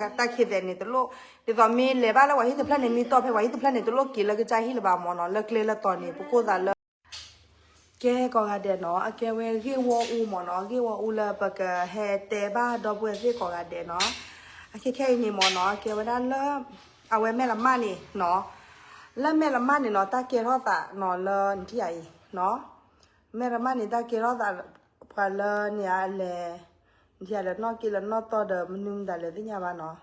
တၢ်ခံသဲးန့ၣ်တလိၣ်, ဒ်သိးမ့ၢ်လဲၤဘၣ်လၢပှၤဟံၣ်တဖျၢၣ်န့ၣ် မ့ၢ်တီၢ်ဖဲပှၤဟံၣ်တဖျၢၣ်န့ၣ် တလိၣ်က့ၤလၢကစၢ်ဟံၣ်လၢၤဘၣ်မၢ်နီၤ, လၢကျဲလၢတီၤန့ၣ် ပကိၢ်သးလၢ ကဲကိးဂၤဒဲးနီၤ, အကဲဝဲဂ့ၢ်ဝီအူမၢ်နီၤ, ဂ့ၢ်ဝီအူလၢပကဟဲတဲဘၣ်ဒီပုၢ်ဝဲၢ်သ့ၣ်ကိးဂၤဒဲးနီၤ, အခဲခဲအံၤန့ၣ်မၢ်နီၤ, အကဲဝဲဒၣ်လၢ အဝဲမဲၢ်လမၢ်န့ၣ်နီၤ, လၢမဲၢ်လမၢ်န့ၣ်နီၤ တၢ်ကဲထီၣ်သးနီၤ လၢနထံၣ်အံၤနီၤ, မဲၢ်လမၢ်န့ၣ် တၢ်ကဲထီၣ်သး ပှၤလၢန့ၣ်အလဲၤ, နထံၣ်အလဲၤနီၣ်က့လၢနီၣ်တီၢ်ဒီး မနုၤမတၤလဲၣ်သ့ၣ်ညါဘၣ်နီၤ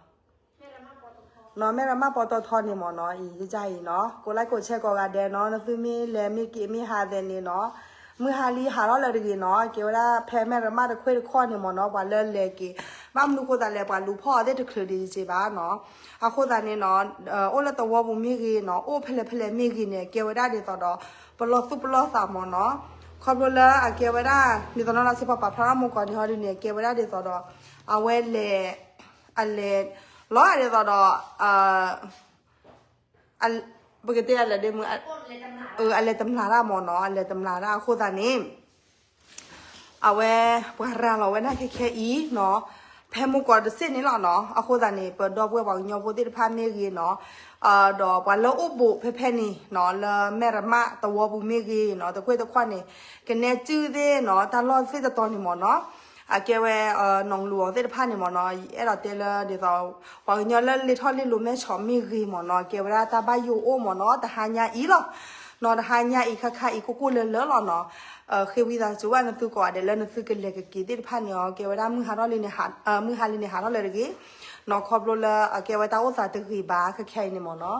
နီၤ မဲၢ်လမၢ်ပီတီထီန့ၣ်မၢ်နီၤ, အံၤကစၢ်အံၤနီၤ, ကိးlikeကိးshareကိးဂၤဒဲးနီၤ, နသုမ့ၢ်လဲၤမ့ၢ်က့ၤမ့ၢ်ဟးသဲးန့ၣ်နီၤ, မုၢ်ဟါလံဟးထီၣ်လၢတဂ့ၤနီၤ, ကဲဝဲဒၣ်ဖဲမဲၢ်လမၢ်တခွ့ၣ်တခီၣ်န့ၣ်မၢ်နီၤ, ပှၤလၢလဲၤက့ၤ, ဘၣ်မနုၤဃိသးလဲၣ် ပှၤလူၤဖီၣ်အီၤသ့ၣ်တချုးဒံးက့ၤဘၣ်နီၤ, အဃိသတးန့ၣ်နီၤ, အိၣ်လၢသဝီပူၤမ့ၢ်ဂ့ၤနီၤ, အိၣ်ဖဲလဲၣ်ဖဲလဲၣ်မ့ၢ်ဂ့ၤန့ၣ် ကဲဝဲဒၣ်ဒ်သိးဒီး ပလီၢ်သူၣ်ပလီၢ်သးမၢ်နီၤ, ခီဖျိလၢအကဲဝဲဒၣ် ဒ်သိးနီၤလီၤစ့ၢ်ကီးပာ်ဖျါထီၣ်မူကီၢ်န့ၣ်ဟီဒုန့ၣ် ကဲဝဲဒၣ်ဒ်သိးဒီး အဝဲလဲၤ အလဲၤ လီၤဒ်သိးဒီး ပကတဲအလဲၤဒ်မုၢ် အလဲၤတမျးတၢ်မၢ်နီၤ, အလဲၤတမျးတၢ်အဃိသတးန့ၣ် အဝဲ ပှၤရၤလီၤဝဲဒၣ်ခဲခဲအံၤနီၤ, ဖဲမူကီၢ်တစ့ၢ်န့ၣ်လီၤနီၤ, အဃိသတးန့ၣ် ပဒီပုၢ်ဝဲၢ်ပှၤကညီဖိသ့ၣ်တဖၣ်မ့ၢ်ဂ့ၤနီၤ, ဒီးပှၤလၢအိၣ်ဘူးဖဲဖဲန့ၣ်နီၤ, လၢမဲၢ်ရမၢ်သဝီပူၤမ့ၢ်ဂ့ၤနီၤ, တခွ့ၣ်တခီၣ်န့ၣ် ကနဲစုၣ်သ့ၣ်နီၤ, တၢ်လီၢ်သ့ၣ်တတီၤန့ၣ်မၢ်နီၤ, အကဲဝဲ နီၢ်လူၤအီၤသ့ၣ်တဖၣ်န့ၣ်မၢ်နီၤ, ယအဲၣ်ဒိးတဲလၢဒ်သိး ပှၤကညီလၢလ့ထီၣ်လ့လိၤမဲၢ်ဆီးမ့ၢ်ဂ့ၤမၢ်နီၤ, ကဲဝဲဒၣ်တၢ်ဘၣ်ယိၣ်အိၣ်မၢ်နီၤ, တဟါညါအံၤလီၤ နီၤ, တဟါညါအံၤခါခါအံၤကိၢ်ကိၢ်လၢလၢလီၤနီၤ, ဃ့ဝံသးစူၤဘၣ်နသုကိးဂၤဒဲးလၢနသုကလဲၤကက့ၤသ့ၣ်တဖၣ်န့ၣ်အီၤ, ကဲဝဲဒၣ်မုၢ်ဟါထီၣ်လံန့ၣ် မုၢ်ဟါလံန့ၣ်ဟးထီၣ်လၢတဂ့ၤနီၤ, ခီဖျိလၢအကဲဝဲတၢ်အိၣ်သးတဂ့ၤဘၣ် ခဲခဲအံၤန့ၣ်မၢ်နီ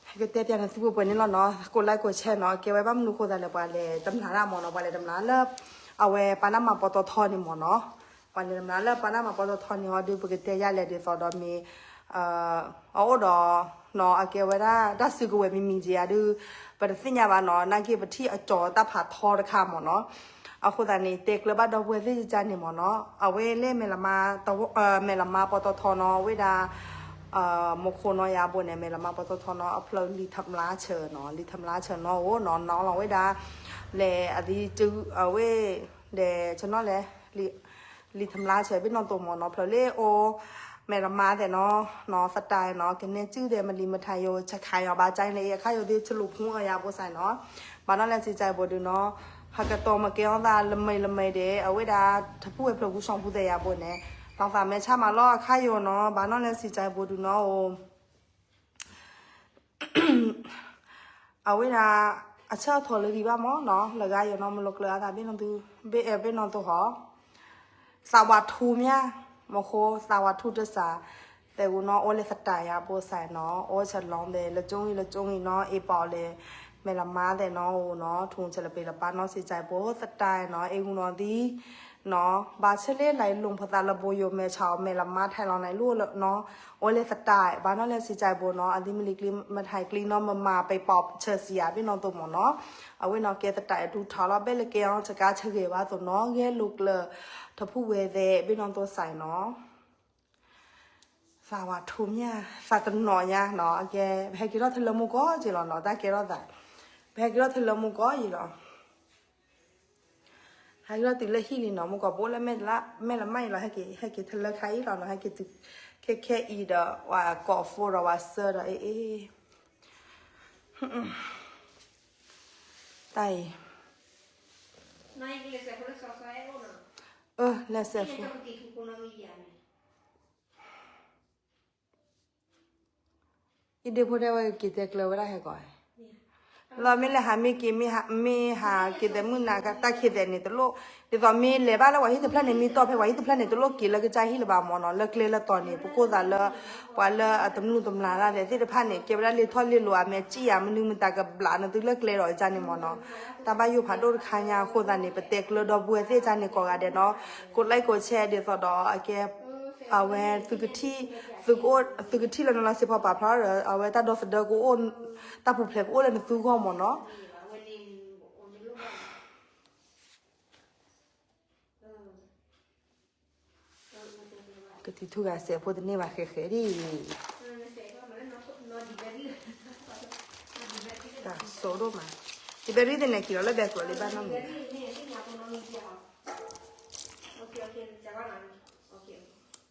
ၤ, ကတဲပျးနသုပှဲၤပှဲၤန့ၣ်လီၤနီၤ, ကိးlikeကိးshareနီၤ, ကဲဝဲဘၣ်မနုၤဃိသးလဲၣ် ပှၤလဲၤတမျးတၢ်မၢ်နီၤ, ပှၤလဲၤတမျးလၢ အဝဲပှၤနၢ်မၤပီတီထီန့ၣ်မၢ်နီၤ, ပှၤလဲၤတမျးလၢပှၤနၢ်မၤပီတီထီန့ၣ်အီၤ ဒုးပကတဲယၤလဲၣ်ဒ်သိးဒီးမ့ၢ် အအိၣ်ဒီး နီၤ အကဲဝဲဒၣ်တၢ်စုကဝဲၤမံၤမံၤက့ၤဧါဒုး ပတသ့ၣ်ညါဘၣ်နီၤ, နာ်က့ပထံၣ်အကၠီၤတၢ်ဖးထီတခါမၢ်နီၤ, အဃိသတးန့ၣ် တဲကျၢၤဘၣ်ဒီပုၢ်ဝဲၢ်သ့ၣ်ကကါန့ၣ်မၢ်နီၤ, အဝဲလၢမဲၢ်လမါ မဲၢ်လမါပီတီထီနီၤ, အဝဲဒၣ် မူခိၣ်နီၤယၤဘိန့ၣ် မဲၢ်လမါပီတီထီနီၤ, အဖျၢၣ်လံၤထမျါဆၢနီၤ, လံၤထမျါဆၢနီၤဧိၤနီၤ, နီၤလီၤဝဲဒၣ် လဲၤအသံ အဝဲ ဒီးဆနီၤလဲၣ် လံၤထမျါဆၢဘ့ၣ်နီၢ်တိၢ်မၢ်နီၤ, ဖျၢၣ်လၢအိၣ် မဲၢ်လမါသဲးနီၤ, နီၤသတးနီၤ, ကနဲစုၣ်သဲးမလံၤမထါယိၤ ဆခါယီၤဘၣ်ကၠါန့ၣ် အခါယိၤသ့ၣ်ဆလူးဖူအယၤဘိစဲနီၤ, ဘၣ်နီၤလဲၣ်စံးကၠါဘိဒုးနီၤ, ဟးကတီၤမကဲထီၣ်သးလၢမံၤလၢမံၤဒီး အဝဲဒၣ်ထဖုၣ်ဝဲဖျၢၣ်ကူစီၣ်ဖူသဲးယၤဘိန့ၣ်, လီၤသးမဲာ်ဆါမးလီၤအခါယိၤနီၤ, ဘၣ်နီၤလဲၣ်စံးကၠါဘိဒုးနီၤဧိၤ အဝဲဒၣ် အဆၢထီၣ်လၢဒံးဘၣ်မၢ်နီၤ, လၢဂၤယိၤနီၤ မလိာ်ကျၢၤအသးဘ့ၣ်နီၢ်သူ ဘ့ၣ်အဲၣ်ဘ့ၣ်နီၢ်သူဟီ, သးဝးထူမး, မဃိ သးဝးထူတစး, သဲးဂူနီၤ အိၣ်လၢသတးယၤဘိစဲနီၤ, အိၣ်ဆၢလီၤသဲး လၢကၠိဂံၢ်လၢကၠိဂံၢ်နီၤ, အ့ၣ်ပီၣ်လဲၣ် မဲၢ်လမါသဲးနီၤဧိၤနီၤ, ထူဆၢလၢပ့ၤလပာ်နီၤ စံးကၠါဘိသတးနီၤ, အ့ၣ်ဂူနီၤသံ နီၤ, ဘၣ်ဆၢလၢနအံၤလူၤပသးလၢဘိယိၤမဲာ်ဆါအီၤ မဲၢ်လမါထဲလီၤနအံၤလူၤနီၤ, အိၣ်လၢသတး ဘၣ်နီၤလဲၣ်စံးကၠါဘိနီၤ, အသံမလံၤကျံ မထါကျံနီၤ မမၤပံးပီၣ်ဆၢစံယၤဘ့ၣ်နီၢ်သိမၢ်နီၤ, အဝဲနီၤကဲသတးအဲၣ်ဒူထီလီၤ ဘဲလၢကဲအီၤဆကါဆဂဲၤဘၣ်သိနီၤ, ဂဲၤလိာ်ကျၢၤ ထဖုၣ်ဝဲသဲးဘ့ၣ်နီၢ်သိစဲနီၤ သးဝးထူမး, သးတနီၤညါနီၤ, အကဲ ပဟဲက့ၤထီၣ်ထလၢမူကီၢ်က့ၤလီၤနီၤ, တၢ်ကဲထီၣ်သး, ပဟဲက့ၤထီၣ်ထလၢမူကီၢ်က့ၤလီၤ. ဟဲက့ၤထီၣ်တုၤလၢဟံၣ်လံနီၤ, မူကီၢ်ပအိၣ်လၢမဲၢ်လမၢ်အံၤလီၤ, ဟဲက့ၤထလၢခါအံၤလီၤနီၤ, ဟဲက့ၤတုၤခဲခဲအံၤဒီး ပှၤကိးဖိဒီးပှၤစၢဒီး အ့ၣ်အ့ၣ် တၢ်အံၤ အၢ လဲၤစဲးဖိ အံၤဒ့ဖိတဲဝဲက့ၤတဲကျၢၤဝဲဒၣ်ဟဲကီး, လီၤမ့ၢ်လၢဟးမ့ၢ်က့ၤ မ့ၢ်ဟးက့ၤသဲးမုၢ်နၤ တၢ်ခံသဲးန့ၣ်တလိၣ်, ဒ်သိးမ့ၢ်လဲၤဘၣ်လၢပှၤဟံၣ်တဖျၢၣ်န့ၣ် မ့ၢ်တီၢ်ဖဲပှၤဟံၣ်တဖျၢၣ်န့ၣ် တလိၣ်က့ၤလၢကစၢ်ဟံၣ်လၢၤဘၣ်မၢ်နီၤ, လၢကျဲလၢတီၤန့ၣ် ပကိၢ်သးလၢ ပှၤလၢအတမျုၢ်တမျးတၢ်သဲးသ့ၣ်တဖၣ်န့ၣ် ကဲဝဲဒၣ်လ့ထီၣ်လ့လိာ်အမဲာ်ကံၣ်ယၤ မနုၤမတၤကဘျးနသုလၢကျဲဒီးကန့ၣ်မၢ်နီၤ, တၢ်ဘၣ်ယိၣ်ဖးဒိၣ်တခါညါအဃိသတးန့ၣ် ပတဲကျၢၤဒီပုၢ်ဝဲၢ်သ့ၣ်ကန့ၣ်ကိးဂၤဒဲးနီၤ, ကိးlikeကိးshare ဒ်သိးဒီးအကဲ အဝဲ သုကထံၣ် သုကအိၣ် သုကထံၣ်လၢနလီၤစ့ဖီပာ်ဖျါဒီး အဝဲတၢ်ဒီသဒၢကအိၣ် တၢ်ပူၤဖျဲးကအိၣ်လၢနသုဂီၢ်မၢ်နီၤ. ကတံၤထူဂၤစဲးဖိတန့ၢ်ဘၣ်ဃဲးဃဲးဒ်အံၤ, တၢ်စိဒိၣ်မး, ယဘဲရံသ့ၣ်န့ၣ်က့ၤလီၤလၢဘဲကျိၤလံဘၣ်နီတမံၤ,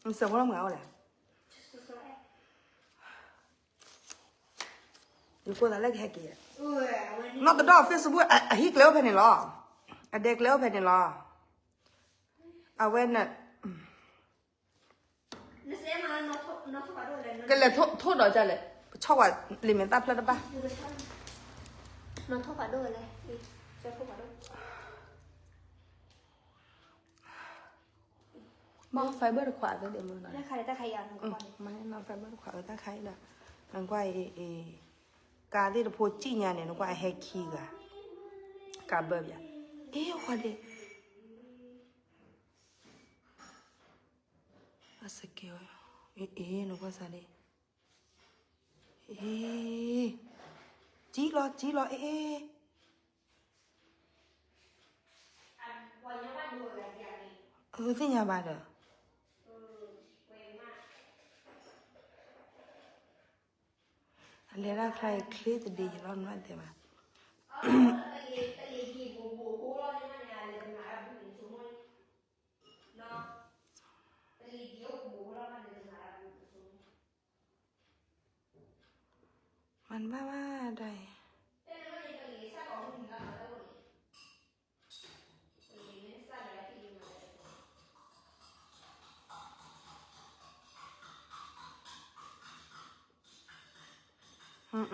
နစဲးဖိလီၤမုၢ်ဂၤအိၣ်လဲၣ် ယကိးသးလၢကဟဲက့ၤ, နီၢ်တဒီ Facebook အဟံၣ်ကျဲအိၣ်ဖဲန့ၣ်လီၤ, အဒဲကျဲအိၣ်ဖဲန့ၣ်လီၤ, အဝဲန့ၣ် ကလဲၤထိၣ်ဒီးကလဲၣ်, ပဆီၣ်ဝဲလံာ်မဲာ်သၣ်ဖျၢၣ်တဘၣ်. မ့ၢ် fiber တခွးသၢဒံးမ့ၢ်နီၤ, မ့ၢ် fiber တခွးအတၢ်ခါအံၤဒီး နကွၢ်အံၤ, ကါသ့ၣ်တဖိစံၣ်ညါန့ၣ် နကွၢ်အဟဲခံဂၤ, ကါဘၢၣ်ပၠး, အ့ အဃီဒ့ အစကဲဝဲ, အ့ အ့ နကွၢ်စးဒ့, အ့ ကံလီၤ ကံလီၤ အ့ အ့ အသ့ၣ်ညါဘၣ်ဒီး, အလဲၤဒၣ်ချါအံၤချ့တဒ့ယလီၤ နဘၣ်တဲဘၣ်. မၤနဘၣ်ဘၣ်ဒၣ်အံၤ,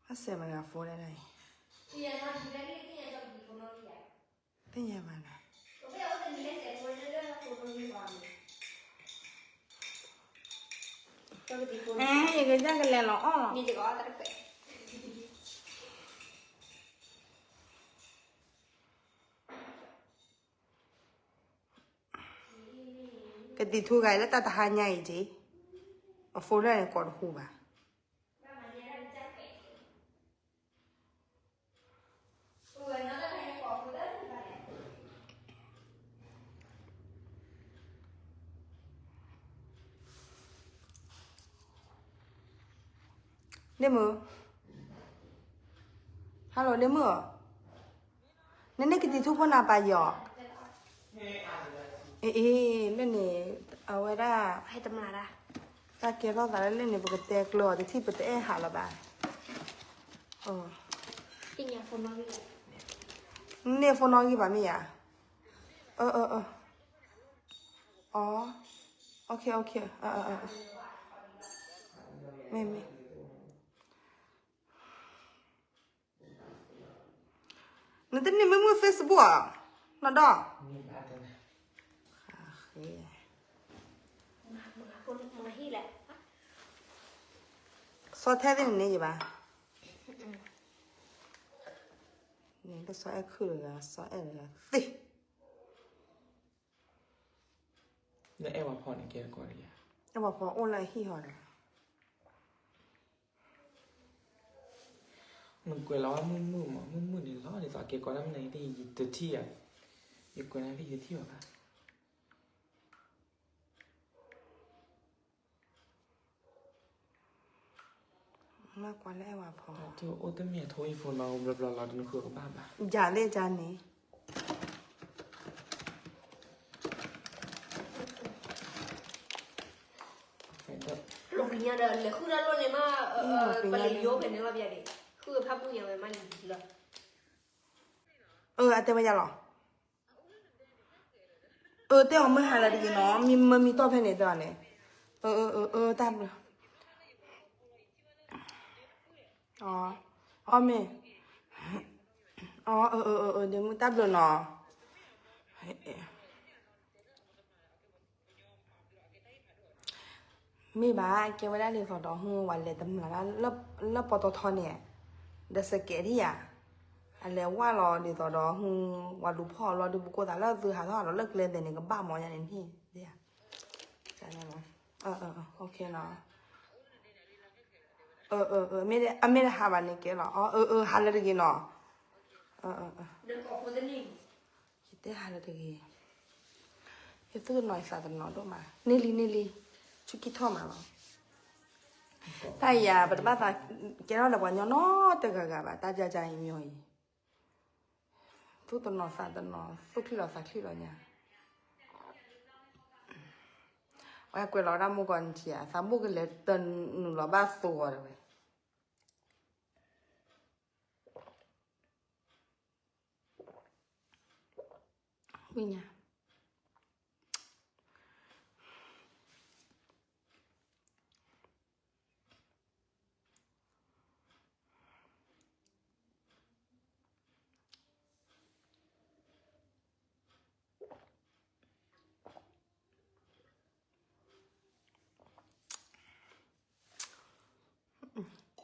ဘၣ်စဲးမတၤဂၤ phone လဲၣ်ဒၣ်အံၤ, သ့ၣ်ညါဘၣ်နီၤ, ယကစၢ်ကလဲၤလီၤအီၣ်လီၤ. ကတံၤထူဂၤအံၤလၢတၢ်တဟါညါအံၤက့ၤ, အ phone လၢန့ၣ်ကိးတဟူဘၣ်. လ့မုၣ်, hello လ့မုၣ်ဧၢ, နန့ၢ်ကတံၤထူဖိနၢ်ပာ်ယီၤ, အ့ အ့ လၢန့ၣ်, အဝဲဒၣ်, တၢ်ကဲထီၣ်သးလၢလၢန့ၣ် ပကတဲကျၢၤအီၤတထံၣ် ပတအဲၣ်ဟးလၢၤဘၣ်. န့ၢ် phone နီၣ်ဂံၢ်ဘၣ်မ့ၢ်ဧါ. အၢ အၢ အၢ, အီ, okay okay, မ့ၢ်မ့ၢ်, နတန့ၢ်မ့ၢ်မုၢ် Facebook ဧါ, နီၢ်ဒီး, ဆီထဲသ့ၣ်န့ၣ်န့ၣ်ယဘၣ်, န့ၣ်လၢဆီအဲၣ်ခုၣ်တဂၤ ဆီအဲၣ်တဂၤသ့, နအဲၣ်ဝဲဖီန့ၣ်ကဲကီး, အဲၣ်ဝဲဖီအိၣ်လၢအဟံၣ်ဟီဒီး နကွဲးလီၤဝဲမုၢ်မုၢ်မး, မုၢ်မုၢ်န့ၣ်လီၤ ဒ်သိးကဲကီးတၢ်မနုၤသ့ၣ် ယတထံၣ်ဧါ, ယကွဲးန့ၣ်သ့ၣ်ယတထံၣ်ဘၣ်ဘၣ်. မ့ၢ်ကွၢ်လၢအဲၣ်ဝဲဖီ, အိၣ်တမ့ၢ်အထိ ယ phone နီၣ်ဂံၢ်ဘျီဘျီလီၤ တနုာ်ဃုကဘၣ်ဘၣ်, ယၤလၢယၤန့ၣ် လီၤကညီဒီး လဲၤဃုတၢ်လိၣ်န့ၣ်မး, ပလဲၤယိဖဲန့ၣ်လီၤပျၢ်ဒံး, ဃုဖးပူညါဝဲမးလံလီၤ. အၢ အတဲဝဲယၤလီၤ. အၢ တဲအီၤမ့ၢ်ဟးလၢတဂ့ၤနီၤ, မ့ၢ်မ့ၢ်မံတီၢ်ဖဲန့ၣ်တဲအီၤန့ၣ်, အၢ အၢ အၢ တၢ်ဘျုး, အီ မ့ၢ်, အၢ အၢ အၢ အၢ ဒ့မုၣ်တၢ်ဘျုးနီၤ. မ့ၢ်ဘၣ် ကဲဝဲဒၣ်ဒ်သိးဒီး ဟူ ဝဲလဲၤတမျၢ်ဒၣ် လၢပီတီထီန့ၣ် ဒီးစကဲးဒံးယၤ အလဲၤဝဲလီၤဒ်သိးဒီး ဟူ ဝဲလူၤဖီၣ်အီၤလီၤ ဒုးပကိးသးလၢသုဟးထီၣ်ဟးလီၤလၢကျဲသဲးန့ၣ် ကဘၣ်မီၤယါန့ၣ်န့ၣ် အၢ အၢ အၢ အၢ အမ့ၢ်တဟးဘၣ်န့ၣ်ကဲလီၤ အၢ အၢ အၢ ဟးလၢတဂ့ၤနီၤ ယတဲဟးလၢတဂ့ၤ ယသူၣ်တနီၤယသးတနီၤဒိၣ်မး န့ၢ်လံန့ၢ်လံ ဆူကံၢ်ထီၣ်မးလီၤ တၢ်ယၤ ပတဘၣ်သး ကဲထီၣ်လၢပှၤညီနီတဂၤဂၤဘၣ် တၢ်ယၤယၤအံၤမ့ၢ်အံၤ သူၣ်တနီၤသးတနီၤ သူၣ်ချံလီၤသးချံလီၤညါ အ ဝဲကွဲးလီၤဒၣ်မိၢ်ကီးနထံၣ်ဧါ, သးမိၢ်ကလဲၤတနုာ်လီၤဘၣ်သိအီၤတဝဲ. ဝံၣ်ညါ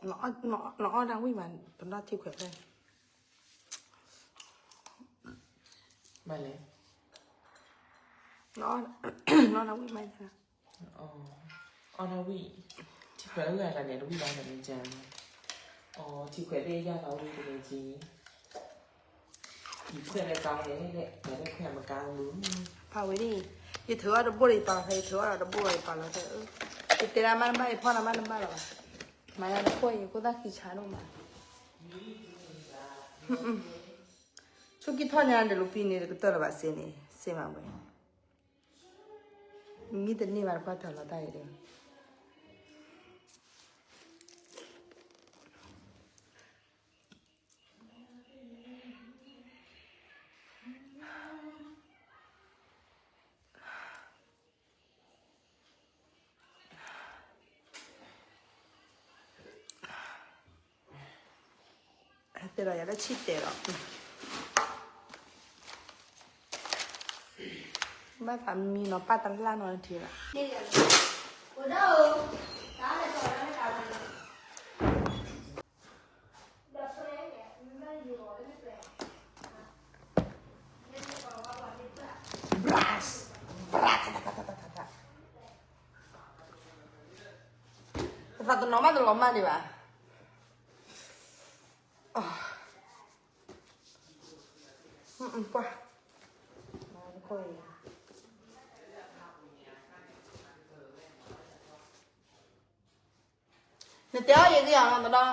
နအီၣ်တၢ်ဝံၣ်မး ပနီၢ်ထံခွဲးဖျဲၣ်, မၤလဲၣ်, နအီၣ်တၢ်ဝံၣ်မး, အီၣ်တၢ်ဝံၣ်, ထံခွဲးလၢအဂၤတၢ်န့ၣ် တဝံၣ်ဘၣ်န့ၣ်မ့ၢ်ကဲ, အီ ထံခွဲးသ့ၣ်ယၢ်လီၤဝံၣ်တမ့ၢ်ကဲ, ယခွဲးလၢကါလဲၣ်, ယခွဲးမကါလီၤ, ဖးဝဲဒၣ်, ယထုးအီၣ်တဘိၣ်ဒီးယပာ်လီၤဖဲ, ယထုးအီၣ်ဒီးတဘိၣ်ဒီးယပာ်လီၤဖဲ, ယတဲဒၣ်မ့ၢ်တဘၣ် ယဖီၣ်နၤမ့ၢ်တဘၣ်လီၤဘၣ်, မၤယၤတခိၣ်အံၤ ယခိၣ်သၣ်ခံဆါဒိၣ်မး, ဆူကံၢ်ထီၣ်ညါဒဲးလိာ်ပံန့ၣ် တကတၢၢ်လၢၤဘၣ်စ့န့ၣ် စ့မးဝဲ, မံတန့ၢ်ဘၣ်တပှၢ်တၢ်လီၤတၢ်အံၤဒီး တဲဒီးယၤလၢဆံၣ်တဲာ်ဒီး, ဘၣ်သးမံနီၤ ပၢ်တလၢ်နီၤထံလီၤ. သးတနီၤမးတလီၤမၢ်ဒံးဘၣ်. ကွၢ်, နတဲအီၣ်ယဲၢ်ဂံၢ်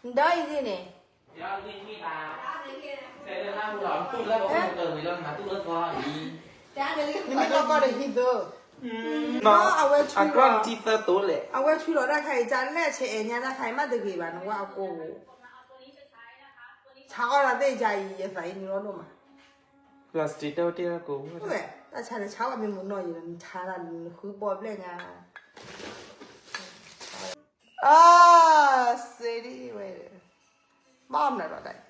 အီၤနီၤ တဒီ, နတဲအီၣ်ယဲၢ်ဂံၢ်န့ၣ်, နမ့ၢ်လီၢ်ကီၢ်ဒီးဟံးသၢ, အဝဲဆူလီၤ, အဝဲဆူလီၤတၢ်ခါအံၤ ကလဲၣ်ဆဲးအဲၣ်ညါတၢ်ခါအံၤ မ့ၢ်တဂ့ၤဘၣ် နဝဲအကိၢ်, ဆါအီၣ်တၢ်သ့ၣ်ယၤအံၤ ယသးအံၤနုာ်လီၤဒိၣ်မး, plastic တၢ်ဝဲတ့ၢ်လၢကိးဝဲ, တၢ်ဆါန့ၣ် ဆါဝဲမ့ၢ်မုၢ်နီၢ်ယံၤလီၤ နဆါတၢ်နဃုဘီဘျဲၣ်ညါ, အါ, စ့ဒံဝဲ, ဘၣ်မနုၤလီၤတၢ်